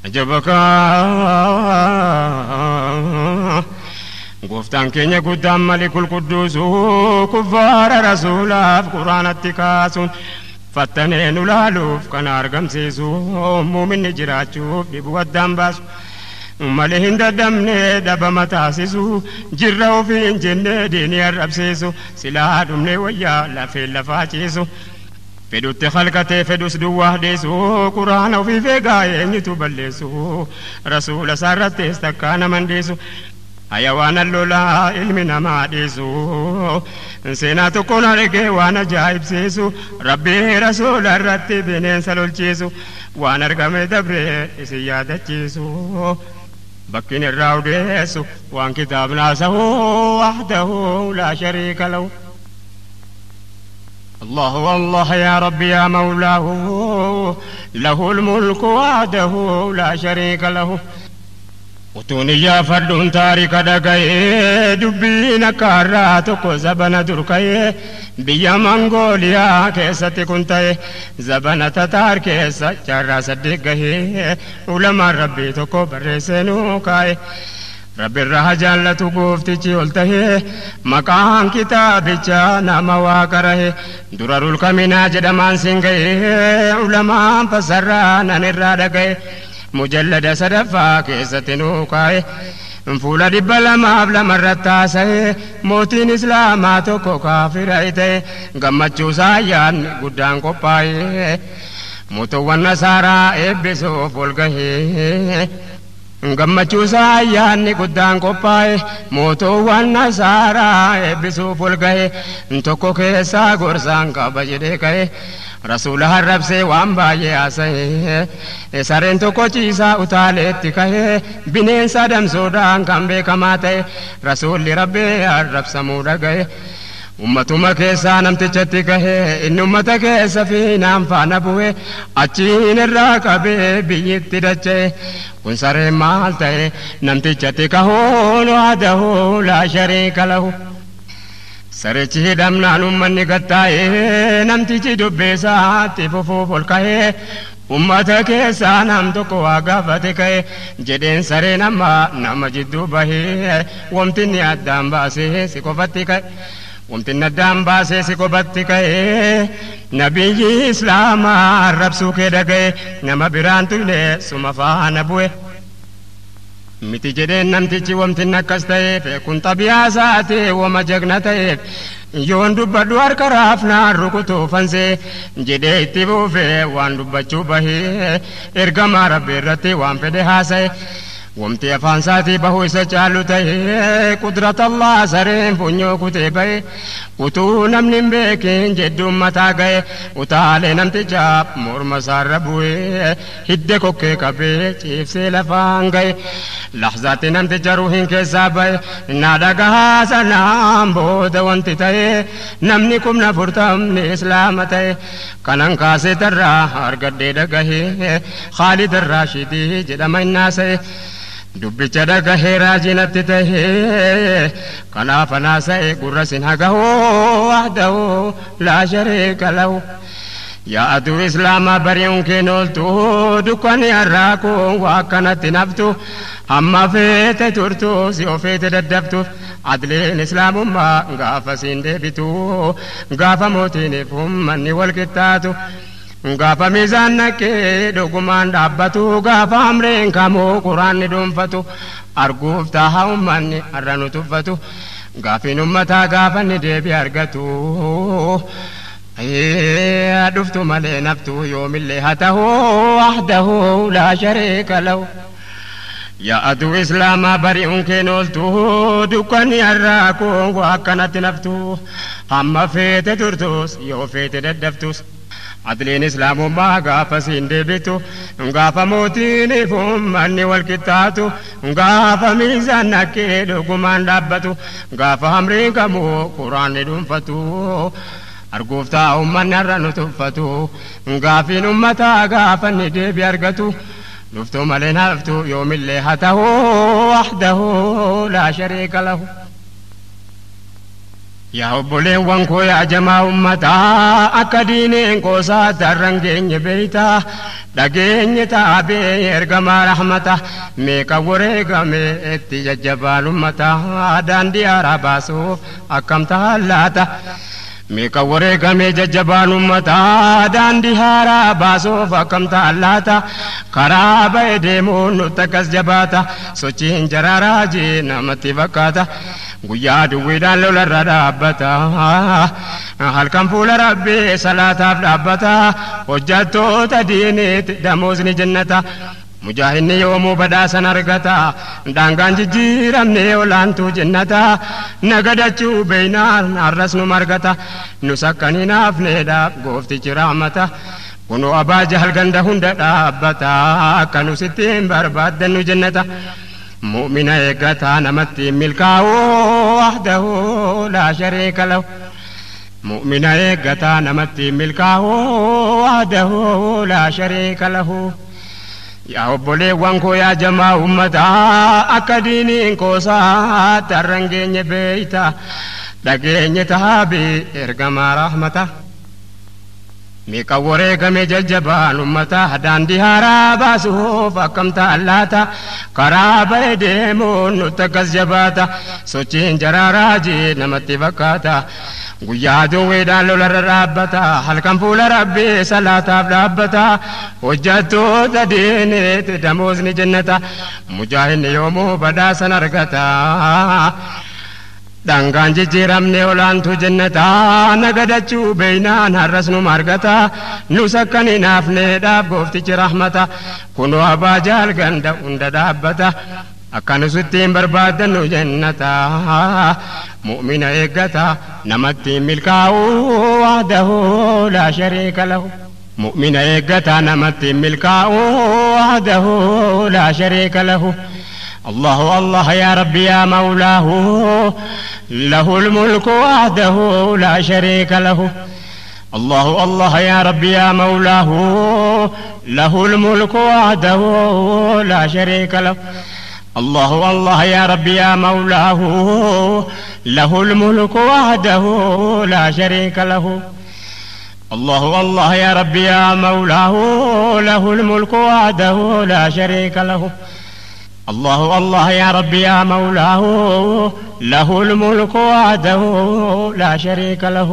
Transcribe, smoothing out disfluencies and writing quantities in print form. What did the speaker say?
Ajabaka gooftaan keenya guddaan malikul qudduusu kuffaara rasuulaaf quraanatti kaasuun fattanee nu laaluuf kana argamsiisu muuminni jiraachuuf dhibu addaan baasu malee hin dadhabne dhabama taasisu jirra ofii hin jenne diinii arrabsiisu silaa dhumne wayyaa lafee lafaa ciisu fedhutti halkatee fedhus duwwaa dhiisu quraana ofii feegaa eenyutu balleessu rasuula isaarrattis takkaa naman dhiisu hayawaana lolaa ilmi namaa dhiisu seenaa tokkoon argee waan ajaa'ibsiisu rabbii rasuula irratti bineensa lolchiisu waan argame dabree isin yaadachiisu bakkin irraa odeessu waan kitaabnaa sahu wahdahu laa shariika lahu. الله والله يا ربي يا مولاه له الملك وحده لا شريك له. Utuun iyyaafadhuun taarika dhaga'ee dubbiin akka har'aa tokko zabana dur ka'ee biyya Mangooliyaa keessatti kun ta'e zabana Tataar keessa jaarraa 8 gahee ulamaan rabbii tokko barreessee nuu kaa'e. Rabbi irraa jaallatu gooftichi ol tahee maqaan kitaabichaa nama waa qarahe durarul kaminaa jedhamaan siin ga'ee ulamaan fasarraa nan irraa dhaga'e. Mujallada sadaffaa keessatti nuu kaa'e fuula 202 irratti haasa'e mootiin islaamaa tokko kaafira ta'e gammachuusaa ayyaanni guddaan qophaa'e mootuwwan nasaaraa eebbisuuf ol gahee gammachuusaa ayyaanni guddaan qophaa'e mootuwwan nasaaraa eebbisuuf ol gahe tokko keessaa gorsaan qaba jedhee ka'e rasuula harrabsee waan baay'ee haasa'e sareen tokko ciisaa utaaleetti ka'e bineensa adamsuudhaan kan beekamaa ta'e rasuulli rabbii arrabsamuu dhaga'e. Ummatuma keessaa namtichatti gahe inni ummata keessa fiinaan faana bu'e achiin irraa qabee biyyitti dacha'e kun sareen maal ta'e namtichatti kahuun waadahu laa shariika lahu. Sarichi hidhamnaan ummanni gattaa'ee namtichi dubbeessaatti fufuuf ol ka'ee ummata keessaa nam tokko waa gaafate ka'e jedheen sareen amma nama jidduu bahee wamtinni addaan baasee si qofatti ka'e. Wamtinni addaan baasee si qofatti ka'e nabiyyi islaamaa arrabsuu kee dhaga'e nama biraan tuyne suma faana bu'e. Miti jedheen namtichi wamtinni akkas ta'eef kun xabiyaa isaati wama jagna ta'eef yoon dubbadhu harka raafnaan rukutuufansee jedhee itti buufee waan dubbachuu bahee ergamaa rabbi irratti waan fedhe haasa'e. Wamti afaan isaatii bahuu isa caalu ta'ee qudrat Allah sareen funyoo kutee ba'e utuu namni hin beekin jedhuun mataa ga'e utaalee namtichaa morma isaarra bu'ee hidda kokkee qabee ciibsee lafaan ga'e lahzaatti namticha ruuhin keessaa ba'e na dhagahaa sanaan booda wanti ta'e namni 40,000 islaama ta'e kanan kaasee tarraa argadhee dhagahee Khaalid Raashidii jedhama innaasa'e. Dubbicha dhagahee raajinatti tahee kanaaf anaasa'e gurra sin hagahoo wahdahu laa shariika lahu. Yaa aduu islaamaa bari'uun keen ooltu dukkanni har'aa kun waa akkanatti naftu hamma feete turtu si ofeete daddaftuuf adliin islaamummaa gaafa siin deebitu gaafa mootiiniif ummanni wal qixxaatu. Gaafa miizaan naqee dhugumaan dhaabbatu gaafa amreen kamuu quraanni dhuunfatu arguuf taaha ummanni har'a nu tuffatu gaafiin ummataa gaafa inni deebii argatu. Dhuftu malee naftu yoomillee haa ta'u wahdahu laa shariika lahu. Yaa aduu islaamaa bari'uun keen ooltu dukkanni har'aa kun waa akkanatti naftu hamma feete turtus yoo feete daddaftus. Adliin islaamummaa gaafa siin deebitu gaafa mootiiniif ummanni wal qixxaatu gaafa miizaan naqee dhugumaan dhaabbatu gaafa hamriin kamuu quraanni dhuunfatu arguuf ta'a ummanni har'a nu tuffatu gaafiin ummataa gaafa inni deebi argatu dhuftu malee haftu yoomillee haa ta'u wahdahu laa shariika lahu. Yaa obboleewwan koo yaa jamaa ummataa akka diineen qoosaa tarran geenye beeytaa dhageenye taabee ergamaa rahmata meeqa wareegame itti jajjabaan ummataa daandii haaraa baasuuf akkam ta'an laata. Meeqa wareegame jajjabaan ummataa daandii haaraa baasuuf akkam ta'an laata karaa ba'e deemuun nutti akkas jabaata sochiin jaraaraa jee namatti fakkaata. Guyyaa duwwiidhaan lolarra dhaabbata halkan fuula rabbii salaataaf dhaabbata hojjattoota diiniitti damoosni jennata mujaahidni yoomuu badhaasan argata daangaan jijjiiramne olaantuu jennata nagadachuu beeynaan har'as nu margata nus akkan hin hafneedhaaf gooftichi rahmata kunoo abaa jahal ganda hunda dhaabbata akka nus ittiin barbaaddannu jennata. مؤمن إيقاتا نمتي ملكاو وحده لا شريك له مؤمن إيقاتا نمتي ملكاو وحده لا شريك له يا أبولي وانكو يا جماعة أمتا أكديني كوسا ترنجين بيتا دقين تابي إرقما رحمته meeqa wareegame jajjabaan ummataa daandii haaraa baasuuf akkam ta'an laata karaa ba'e deemuun nutti akkas jabaata sochiin jaraaraa jee namatti fakkaata guyyaa duwweedhaan lolarra dhaabbata halkan fuula rabbii salaataaf dhaabbata hojjattoota diiniitti damoosni jennata mujaahidni yoomuu badhaasan argata. Dhangaan jijjiiramne olaantuu jennataa nagadachuu beeynaan har'as nu margata nus akkan hin hafneedhaaf gooftichi rahmata kunoo abbaa jaal ganda hunda dhaabbata akka nus ittiin barbaaddannu jennata mu'mina eeggata namatti milkaa'uu wahdahu laa shariika lahu mu'mina eeggata namatti milkaa'uu wahdahu laa shariika lahu. الله الله يا ربي يا مولاه له الملك وحده لا شريك له الله الله يا ربي يا مولاه له الملك وحده لا شريك له الله الله يا ربي يا مولاه له الملك وحده لا شريك له الله الله يا ربي يا مولاه له الملك وحده لا شريك له الله الله يا ربي يا مولاه له الملك وحده لا شريك له.